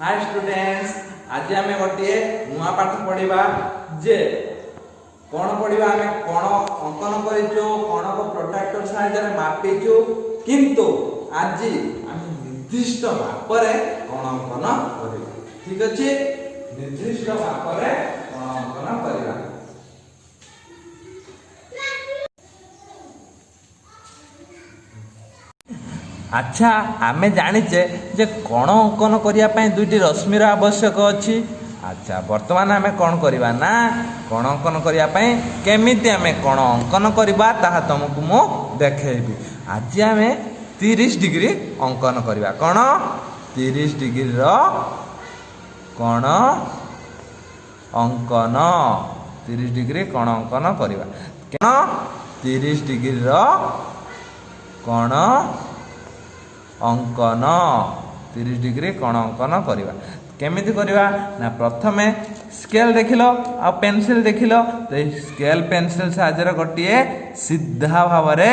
High students, ଆଜି ଆମେ ଗୋଟିଏ ନୂଆ ପାଠ ପଢିବା ଯେ କ'ଣ ପଢିବା? ଆମେ କୋଣ ଅଙ୍କନ କରିଛୁ, କୋଣକୁ ପ୍ରୋଟ୍ରାକ୍ଟର ସାହାଯ୍ୟରେ ମାପିଛୁ, କିନ୍ତୁ ଆଜି ଆମେ ନିର୍ଦ୍ଦିଷ୍ଟ ମାପରେ କୋଣ ଅଙ୍କନ କରିବା। ଠିକ ଅଛି, ନିର୍ଦ୍ଦିଷ୍ଟ ମାପରେ କୋଣ ଅଙ୍କନ କରିବା। ଆଚ୍ଛା, ଆମେ ଜାଣିଛେ ଯେ କୋଣ ଅଙ୍କନ କରିବା ପାଇଁ ଦୁଇଟି ରଶ୍ମିର ଆବଶ୍ୟକ ଅଛି। ଆଚ୍ଛା, ବର୍ତ୍ତମାନ ଆମେ କ'ଣ କରିବା ନା, କୋଣ ଅଙ୍କନ କରିବା ପାଇଁ କେମିତି ଆମେ କୋଣ ଅଙ୍କନ କରିବା ତାହା ତୁମକୁ ମୁଁ ଦେଖେଇବି। ଆଜି ଆମେ 30 ଡିଗ୍ରୀ ଅଙ୍କନ କରିବା। କ'ଣ? 30 ଡିଗ୍ରୀର କୋଣ ଅଙ୍କନ। 30 ଡିଗ୍ରୀ କୋଣ ଅଙ୍କନ କରିବା। କ'ଣ? 30 ଡିଗ୍ରୀର କୋଣ ଅଙ୍କନ। 30 ଡିଗ୍ରୀ କୋଣ ଅଙ୍କନ କରିବା। କେମିତି କରିବା ନା, ପ୍ରଥମେ ସ୍କେଲ ଦେଖିଲ ଆଉ ପେନସିଲ ଦେଖିଲ ତ, ଏଇ ସ୍କେଲ ପେନସିଲ ସାହାଯ୍ୟରେ ଗୋଟିଏ ସିଧା ଭାବରେ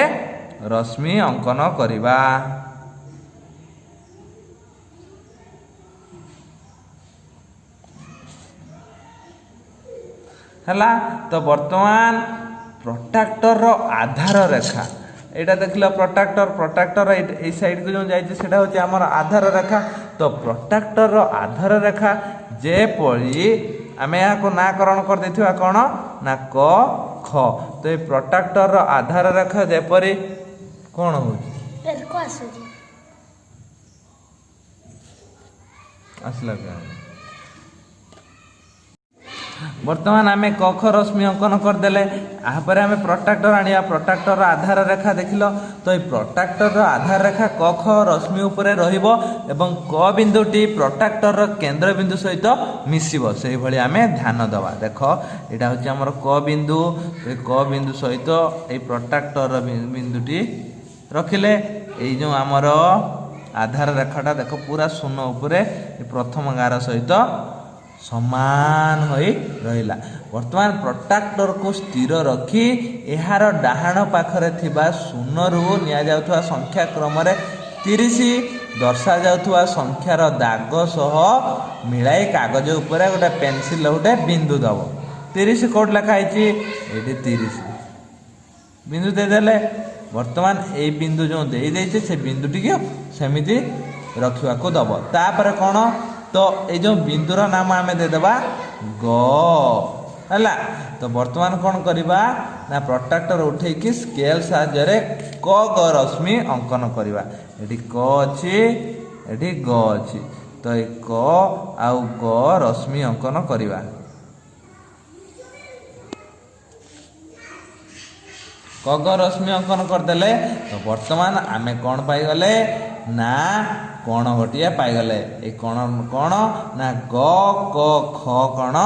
ରଶ୍ମି ଅଙ୍କନ କରିବା। ହେଲା ତ? ବର୍ତ୍ତମାନ ପ୍ରଟ୍ରାକ୍ଟରର ଆଧାର ରେଖା ଏଇଟା ଦେଖିଲ। ପ୍ରଟ୍ରାକ୍ଟର ଏଇ ସାଇଡକୁ ଯେଉଁ ଯାଇଛି, ସେଟା ହେଉଛି ଆମର ଆଧାର ରେଖା। ତ ପ୍ରଟ୍ରାକ୍ଟରର ଆଧାର ରେଖା ଯେପରି, ଆମେ ଏହାକୁ ନାଁକରଣ କରିଦେଇଥିବା କ'ଣ ନା କ ଖ। ତ ଏଇ ପ୍ରଟ୍ରାକ୍ଟରର ଆଧାର ରେଖା ଯେପରି, କ'ଣ ହେଉଛି? ଏରକ ଆସୁଛି। ଆସିଲା କ'ଣ? ବର୍ତ୍ତମାନ ଆମେ କ ଖ ରଶ୍ମି ଅଙ୍କନ କରିଦେଲେ। ତାପରେ ଆମେ ପ୍ରଟ୍ରାକ୍ଟର ଆଣିବା। ପ୍ରଟ୍ରାକ୍ଟରର ଆଧାର ରେଖା ଦେଖିଲ ତ, ଏଇ ପ୍ରଟ୍ରାକ୍ଟରର ଆଧାର ରେଖା କ ଖ ରଶ୍ମି ଉପରେ ରହିବ ଏବଂ କ ବିନ୍ଦୁଟି ପ୍ରଟ୍ରାକ୍ଟରର କେନ୍ଦ୍ର ବିନ୍ଦୁ ସହିତ ମିଶିବ, ସେଇଭଳି ଆମେ ଧ୍ୟାନ ଦେବା। ଦେଖ, ଏଇଟା ହେଉଛି ଆମର କ ବିନ୍ଦୁ। ଏ କ ବିନ୍ଦୁ ସହିତ ଏଇ ପ୍ରଟ୍ରାକ୍ଟରର ବିନ୍ଦୁଟି ରଖିଲେ, ଏଇ ଯେଉଁ ଆମର ଆଧାର ରେଖାଟା ଦେଖ, ପୁରା ଶୂନ ଉପରେ ଏ ପ୍ରଥମ ଗାର ସହିତ ସମାନ ହୋଇ ରହିଲା। ବର୍ତ୍ତମାନ ପ୍ରଟ୍ରାକ୍ଟରକୁ ସ୍ଥିର ରଖି ଏହାର ଡାହାଣ ପାଖରେ ଥିବା ଶୂନରୁ ନିଆଯାଉଥିବା ସଂଖ୍ୟା କ୍ରମରେ 30 ଦର୍ଶାଯାଉଥିବା ସଂଖ୍ୟାର ଦାଗ ସହ ମିଳାଇ କାଗଜ ଉପରେ ଗୋଟେ ପେନସିଲ ଗୋଟେ ବିନ୍ଦୁ ଦେବ। 30 କୋଉଠି ଲେଖା ହେଇଛି? ଏଇଠି 30 ବିନ୍ଦୁ ଦେଇଦେଲେ। ବର୍ତ୍ତମାନ ଏଇ ବିନ୍ଦୁ ଯେଉଁ ଦେଇଦେଇছে, ସେ ବିନ୍ଦୁଟିକୁ ସେମିତି ରଖିବାକୁ ଦବ। ତାପରେ କ'ଣ ତ, ଏଇ ଯେଉଁ ବିନ୍ଦୁର ନାମ ଆମେ ଦେଇଦେବା ଗ। ହେଲା ତ? ବର୍ତ୍ତମାନ କ'ଣ କରିବା ନା, ପ୍ରଟ୍ରାକ୍ଟର ଉଠେଇକି ସ୍କେଲ ସାହାଯ୍ୟରେ କ ଗ ରଶ୍ମି ଅଙ୍କନ କରିବା। ଏଠି କ ଅଛି, ଏଠି ଗ ଅଛି, ତ ଏଇ କ ଆଉ ଗ ରଶ୍ମି ଅଙ୍କନ କରିବା। କ ଗ ରଶ୍ମି ଅଙ୍କନ କରିଦେଲେ ତ, ବର୍ତ୍ତମାନ ଆମେ କ'ଣ ପାଇଗଲେ ନା, କୋଣ ଗୋଟିଏ ପାଇଗଲେ। ଏଇ କୋଣ କ'ଣ ନା ଗ କ ଖ କୋଣ।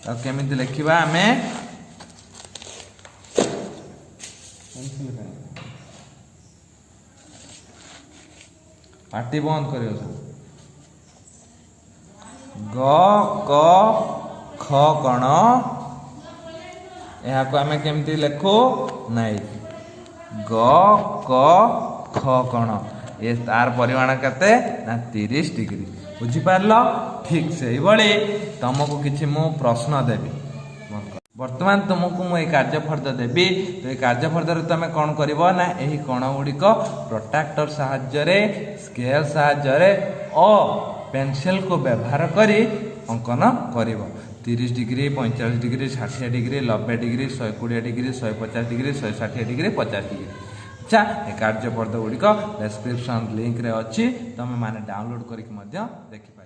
ତାକୁ କେମିତି ଲେଖିବା ଆମେ? ପାଟି ବନ୍ଦ କରିବ ସବୁ। ଗ କ ଖ କୋଣ, ଏହାକୁ ଆମେ କେମିତି ଲେଖୁ? ନାଇଁ, ଗ କ ଖ କୋଣ, ଏ ତାର ପରିମାଣ କେତେ ନା 30 ଡିଗ୍ରୀ। ବୁଝିପାରିଲ? ଠିକ ସେଇଭଳି ତମକୁ କିଛି ମୁଁ ପ୍ରଶ୍ନ ଦେବି। ବନ୍ଦ କର। ବର୍ତ୍ତମାନ ତୁମକୁ ମୁଁ ଏଇ କାର୍ଯ୍ୟଫର୍ଦ୍ଦ ଦେବି। ତ ଏଇ କାର୍ଯ୍ୟଫର୍ଦ୍ଦରେ ତମେ କ'ଣ କରିବ ନା, ଏହି କୋଣ ଗୁଡ଼ିକ ପ୍ରଟ୍ରାକ୍ଟର ସାହାଯ୍ୟରେ, ସ୍କେଲ ସାହାଯ୍ୟରେ ଓ ପେନସିଲକୁ ବ୍ୟବହାର କରି ଅଙ୍କନ କରିବ। 30 degree, 45 degree, 60 degree, 90 degree, 120 degree, 150 degree, 160 degree, 50 degree. ଆଚ୍ଛା, ଏ କାର୍ଯ୍ୟଫର୍ଦ୍ଦ ଗୁଡ଼ିକ ଡେସ୍କ୍ରିପସନ୍ ଲିଙ୍କରେ ଅଛି, ତମେ ମାନେ ଡାଉନଲୋଡ୍ କରିକି ମଧ୍ୟ ଦେଖିପାରିବ।